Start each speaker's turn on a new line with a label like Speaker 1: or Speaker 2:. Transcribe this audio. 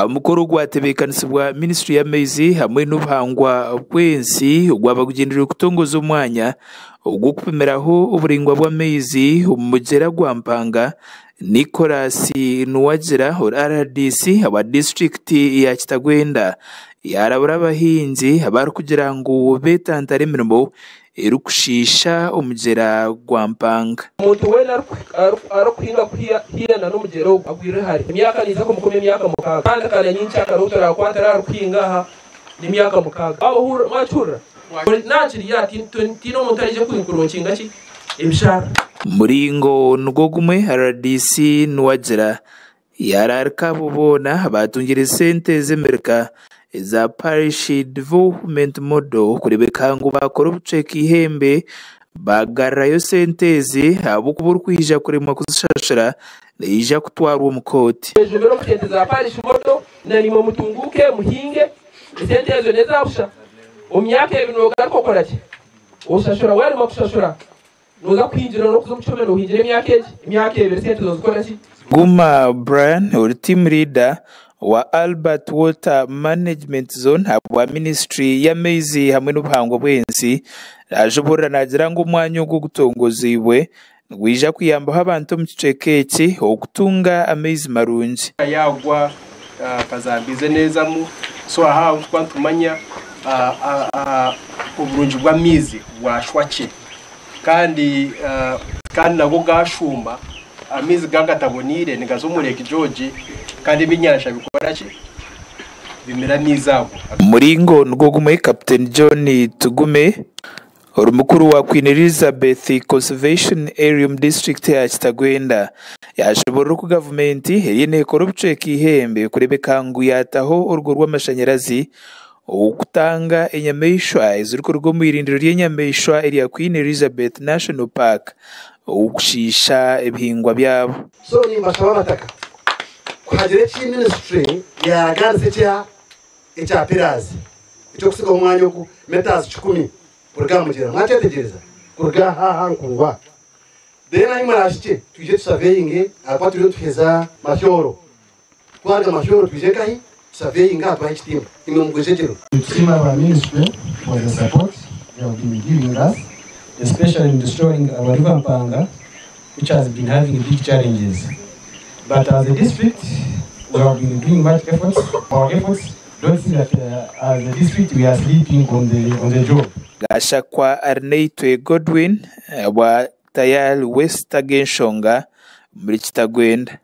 Speaker 1: Omukoro gwatebeekanisibwa minisitule y'amaizi hamwe n'obuhangwa bw'ensi ogwaba gugyendereire kutongoza omwanya ogw'okupimiraho oburaingwa bw'amaizi omu mugyera gwa Mpanga. Nicholas Nuwagira ori RDC owa disiturikiti ya Kitagwenda yaarabura abahingi abarikugira ngu beetantare emirimo erikushiisha omugyera gwa Mpanga.
Speaker 2: Omuntu weena arikuhinga kuhiirana n'omugyera ogu agwire hare. Emyaka neija kumukoma emyaka mukaaga. Kandi kare nyenkyakare ou turaakwatire arikuhinga aha n'emyaka mukaaga. Waaba mwakihurira? Naakiri ya tihaine omuntu araije kwinkurokinga ki ebisharara.
Speaker 1: Omuringo nigwo gumwe rdc Nuwagira yaararika abo boona abaatungire sente z'emirika eza Parish Development Model kureebeka ngu baakora obucweka eihembe baagarurayo sente ezi ahabw'okuba orikwija kuremwa kuzishashura naija kutwarwa omu kooti.
Speaker 2: Mwejumbire omu sente za Parish Model na naimwe mutunguuke muhinge. Esente ezo n'eza busha. Omu myaka ebiri noogaruka okora ki? Oshashura. Waaremwa kushashura, nooza kuhingira orikuza omu kihome noohingira emyaka egi, emyaka ebiri esente ezo zikora ki?
Speaker 1: Guma Brian ori Team Leader owa Albert Water Management Zone ahabwa minisiture y'amaizi hamwe n'obuhangwa bw'ensi naashoboorora naagira ngu omwanya ogu ogutongoziibwe nigwija kuyambaho abantu omu kicweka eki okutunga amaizi marungi.
Speaker 3: Yaagwa akazambiize neezamu so aha ahu tukuba nitumanya oburungi bw'amaizi bwashwa kye kandi kandi nago gaashuuma amaizi gaaba gataboneire nigaza omu Lake George kandi ebyenyanja bikora ki? Bimira amaizi ago.
Speaker 1: Omuringo nigwo gumwe Captain John Tugume Ori mukuru wa Queen Elizabeth Conservation Area omu disiturikiti ya Kitagwenda yashoborora oku gavumenti eriyo nekora obucweka eihembe kurebeka ngu yataho orugo rw'amashanyarazi okutanga enyamaishwa ezirikuruga omu irindiro ry'enyamaishwa erya Queen Elizabeth National Park okushiisha ebihingwa byabo.
Speaker 4: So nimbashaba abataka ku hagira eki ministry yaraganisa ekya ekya pillars ekyokusigaho omwanya ogu meters kikumi kuruga aha mugyera mwakyetegyereza kuruga aha aha nkungu then ahi murahikye twije tusurveyinge ahakuba turiyo nituheza Mahyoro twaruga Mahyoro twije nkahi tusurveyinge aha twaha ekitimba imwe mugwejegyerwe.
Speaker 5: Nitusiima aba ministry for the support they have been giving us, especially in restoring our river Mpanga, which has been having big challenges. But as a district, we have been doing much efforts. Our efforts don't see that as a district we are sleeping on the job.
Speaker 1: Gashakwa Arinaitwe Godwin wa Tayari West ag'enshonga muri Kitagwenda.